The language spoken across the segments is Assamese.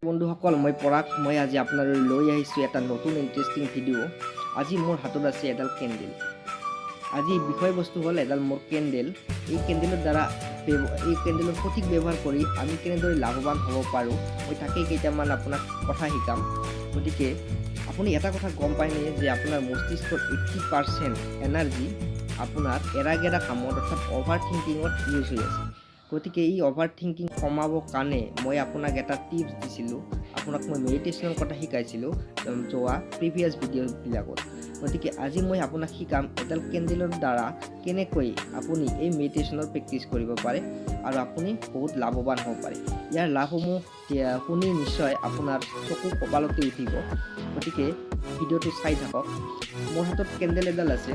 বন্ধুসকল, মই পৰাগ। মই আজি আপোনালৈ লৈ আহিছোঁ এটা নতুন ইণ্টাৰেষ্টিং ভিডিঅ'। আজি মোৰ হাতত আছে এডাল কেণ্ডেল। আজি বিষয়বস্তু হ'ল এডাল মোৰ কেণ্ডেল। এই কেণ্ডেলৰ দ্বাৰা, এই কেণ্ডেলৰ সঠিক ব্যৱহাৰ কৰি আমি কেনেদৰে লাভৱান হ'ব পাৰোঁ, মই তাকেই কেইটামান আপোনাক কথা শিকাম। গতিকে আপুনি এটা কথা গম পায়নে যে আপোনাৰ মস্তিষ্কৰ 80% এনাৰ্জি আপোনাৰ এৰাগেৰা কামত, অৰ্থাৎ অভাৰ থিংকিঙত ইউজ হৈ আছে? গতিকে এই অভাৰ থিংকিং কমাবৰ কাৰণে মই আপোনাক এটা টিপছ দিছিলোঁ। আপোনাক মই মেডিটেশ্যনৰ কথা শিকাইছিলোঁ যোৱা প্ৰিভিয়াছ ভিডিঅ'বিলাকত। গতিকে আজি মই আপোনাক শিকাম এডাল কেণ্ডেলৰ দ্বাৰা কেনেকৈ আপুনি এই মেডিটেশ্যনৰ প্ৰেক্টিছ কৰিব পাৰে আৰু আপুনি বহুত লাভৱান হ'ব পাৰে। ইয়াৰ লাভসমূহ শুনি নিশ্চয় আপোনাৰ চকু কপালতে উঠিব। গতিকে ভিডিঅ'টো চাই থাকক। মোৰ হাতত কেণ্ডেল এডাল আছে।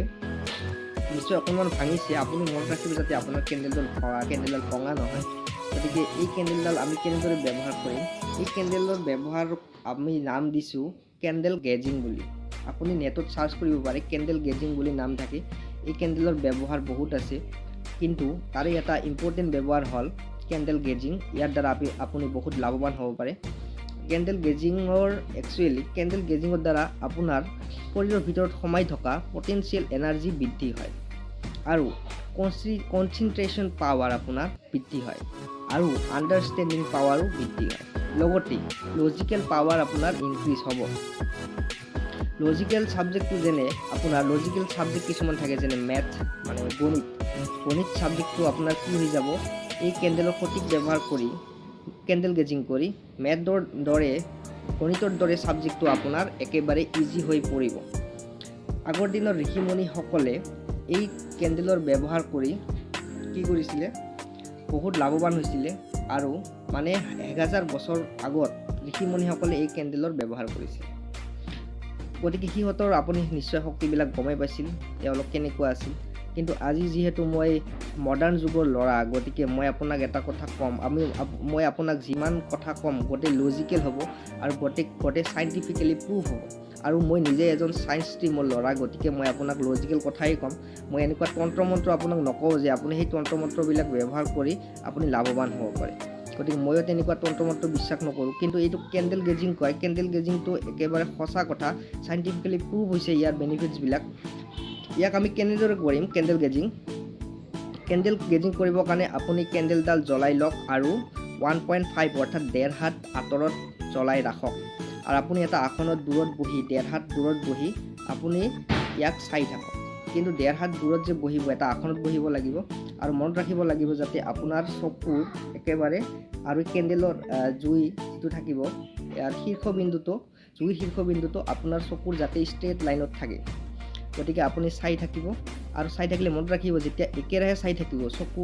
নিশ্চয় অকণমান ভাঙিছে। আপুনি মনত ৰাখিব যাতে আপোনাৰ কেণ্ডেলডাল ভঙা নহয়। গতিকে এই কেণ্ডেলডাল আমি কেনেদৰে ব্যৱহাৰ কৰিম? এই কেণ্ডেলৰ ব্যৱহাৰ আমি নাম দিছোঁ কেণ্ডেল গেজিং বুলি। আপুনি নেটত চাৰ্চ কৰিব পাৰে, কেণ্ডেল গেজিং বুলি নাম থাকে। এই কেণ্ডেলৰ ব্যৱহাৰ বহুত আছে, কিন্তু তাৰে এটা ইম্পৰ্টেণ্ট ব্যৱহাৰ হ'ল কেণ্ডেল গেজিং। ইয়াৰ দ্বাৰা আপুনি বহুত লাভৱান হ'ব পাৰে। কেণ্ডেল গেজিঙৰ একচুৱেলি কেণ্ডেল গেজিঙৰ দ্বাৰা আপোনাৰ শৰীৰৰ ভিতৰত সোমাই থকা পটেঞ্চিয়েল এনাৰ্জি বৃদ্ধি হয় আৰু কনচেনট্ৰেশ্যন পাৱাৰ আপোনাৰ বৃদ্ধি হয় আৰু আণ্ডাৰষ্টেণ্ডিং পাৱাৰো বৃদ্ধি হয়। লগতে লজিকেল পাৱাৰ আপোনাৰ ইনক্ৰিজ হ'ব। লজিকেল ছাবজেক্টটো, যেনে আপোনাৰ লজিকেল ছাবজেক্ট কিছুমান থাকে, যেনে মেথ, মানে গণিত। গণিত ছাবজেক্টটো আপোনাৰ কি হৈ যাব? এই কেণ্ডেলৰ সঠিক ব্যৱহাৰ কৰি, কেণ্ডেল গেজিং কৰি মেথৰ দৰে, গণিতৰ দৰে ছাবজেক্টটো আপোনাৰ একেবাৰে ইজি হৈ পৰিব। আগৰ দিনৰ ঋষিমুনিসকলে এই কেণ্ডেলৰ ব্যৱহাৰ কৰি কি কৰিছিলে? বহুত লাভৱান হৈছিলে আৰু মানে 1000 বছৰ আগত ঋষিমুনিসকলে এই কেণ্ডেলৰ ব্যৱহাৰ কৰিছিল। গতিকে সিহঁতৰ আপুনি নিশ্চয় শক্তিবিলাক গমেই পাইছিল, তেওঁলোক কেনেকুৱা আছিল। কিন্তু আজি যিহেতু মই মডাৰ্ণ যুগৰ ল'ৰা, গতিকে মই আপোনাক এটা কথা ক'ম। মই আপোনাক যিমান কথা ক'ম, গোটেই লজিকেল হ'ব আৰু গোটেই গোটেই চাইণ্টিফিকেলি প্ৰুফ হ'ব। আৰু মই নিজে এজন ছায়েন্স ষ্ট্ৰীমৰ ল'ৰা, গতিকে মই আপোনাক লজিকেল কথাই ক'ম। মই এনেকুৱা তন্ত্ৰ মন্ত্ৰ আপোনাক নকওঁ যে আপুনি সেই তন্ত্ৰ মন্ত্ৰবিলাক ব্যৱহাৰ কৰি আপুনি লাভৱান হ'ব পাৰে। গতিকে ময়ো তেনেকুৱা তন্ত্ৰ মন্ত্ৰ বিশ্বাস নকৰোঁ। কিন্তু এইটো কেণ্ডেল গেজিং কয়। কেণ্ডেল গেজিংটো একেবাৰে সঁচা কথা, চাইণ্টিফিকেলি প্ৰুভ হৈছে ইয়াৰ বেনিফিটছবিলাক। ইয়াক আমি কেনেদৰে কৰিম কেণ্ডেল গেজিং? কেণ্ডেল গেজিং কৰিবৰ কাৰণে আপুনি কেণ্ডেলডাল জ্বলাই লওক আৰু 1.5, অৰ্থাৎ ডেৰ হাত আঁতৰত জ্বলাই ৰাখক আৰু আপুনি এটা আসনত দূৰত বহি, ডেৰ হাত দূৰত বহি আপুনি ইয়াক চাই থাকক। কিন্তু ডেৰ হাত দূৰত যে বহিব, এটা আসনত বহিব লাগিব আৰু মনত ৰাখিব লাগিব যাতে আপোনাৰ চকুৰ একেবাৰে আৰু কেণ্ডেলৰ জুই যিটো থাকিব, ইয়াৰ শীৰ্ষবিন্দুটো, জুইৰ শীৰ্ষবিন্দুটো আপোনাৰ চকুৰ যাতে ষ্ট্ৰেইট লাইনত থাকে। গতিকে আপুনি চাই থাকিব আৰু চাই থাকিলে মনত ৰাখিব, যেতিয়া একেৰাহে চাই থাকিব চকু,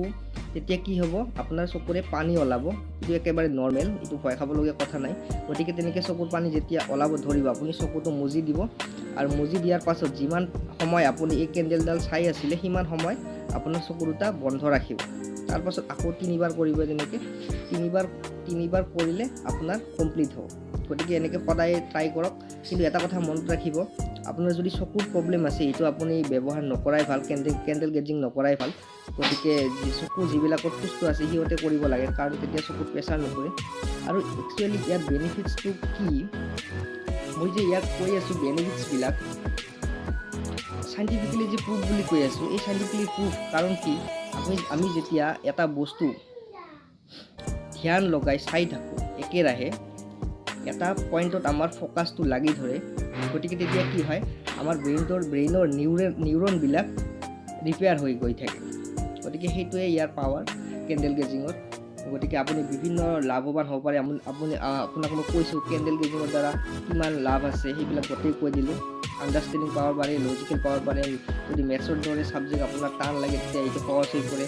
তেতিয়া কি হ'ব? আপোনাৰ চকুৰে পানী ওলাব। এইটো একেবাৰে নৰ্মেল, এইটো ভয় খাবলগীয়া কথা নাই। গতিকে তেনেকৈ চকুৰ পানী যেতিয়া ওলাব ধৰিব, আপুনি চকুটো মুজি দিব আৰু মুজি দিয়াৰ পাছত যিমান সময় আপুনি এই কেণ্ডেলডাল চাই আছিলে, সিমান সময় আপোনাৰ চকু দুটা বন্ধ ৰাখিব। তাৰপাছত আকৌ তিনিবাৰ কৰিব তেনেকৈ। তিনিবাৰ তিনিবাৰ কৰিলে আপোনাৰ কমপ্লিট হ'ব। গতিকে এনেকৈ সদায় ট্ৰাই কৰক। কিন্তু এটা কথা মনত ৰাখিব, আপোনাৰ যদি চকুৰ প্ৰব্লেম আছে, এইটো আপুনি ব্যৱহাৰ নকৰাই ভাল, কেণ্ডেল গেজিং নকৰাই ভাল। গতিকে যি চকু যিবিলাকৰ সুস্থ আছে, সিহঁতে কৰিব লাগে, কাৰণ তেতিয়া চকুত প্ৰেছাৰ নপৰে। আৰু একচুৱেলি ইয়াৰ বেনিফিটছটো কি? মই যে ইয়াক কৈ আছোঁ, বেনিফিটছবিলাক চাইণ্টিফিকেলি যে প্ৰুফ বুলি কৈ আছোঁ, এই চাইণ্টিফিকেলি প্ৰুফ কাৰণ কি? আমি যেতিয়া এটা বস্তু ধ্যান লগাই চাই থাকোঁ, একেৰাহে এটা পইণ্টত আমাৰ ফ'কাছটো লাগি ধৰে। গতিকে তেতিয়া কি হয়? আমাৰ ব্ৰেইনৰ নিউৰনবিলাক ৰিপেয়াৰ হৈ গৈ থাকে। গতিকে সেইটোৱে ইয়াৰ পাৱাৰ কেণ্ডেল গেজিঙৰ। গতিকে আপুনি বিভিন্ন লাভৱান হ'ব পাৰে। আপুনি আপোনাক মই কৈছোঁ কেণ্ডেল গেজিঙৰ দ্বাৰা কিমান লাভ আছে, সেইবিলাক গোটেই কৈ দিলোঁ। আণ্ডাৰষ্টেণ্ডিং পাৱাৰ বাঢ়ে, লজিকেল পাৱাৰ বাঢ়ে। যদি মেথছৰ দৰে ছাবজেক্ট আপোনাৰ টান লাগে, তেতিয়া এইটো সহজ হৈ পৰে।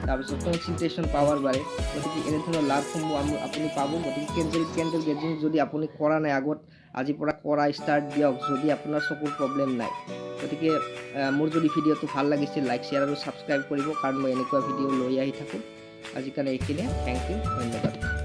তাৰপিছত কনচেনট্ৰেশ্যন পাৱাৰ বাঢ়ে। গতিকে এনেধৰণৰ লাভসমূহ আপুনি পাব। গতিকে কেণ্ডেল গেজিং যদি আপুনি কৰা নাই আগত, আজিৰ পৰা কৰা ষ্টাৰ্ট দিয়ক, যদি আপোনাৰ চকুৰ প্ৰব্লেম নাই। গতিকে মোৰ যদি ভিডিঅ'টো ভাল লাগিছে, লাইক, শ্বেয়াৰ আৰু ছাবস্ক্ৰাইব কৰিব, কাৰণ মই এনেকুৱা ভিডিঅ' লৈ আহি থাকোঁ। আজিৰ কাৰণে এইখিনিয়ে। Thank U, ধন্যবাদ।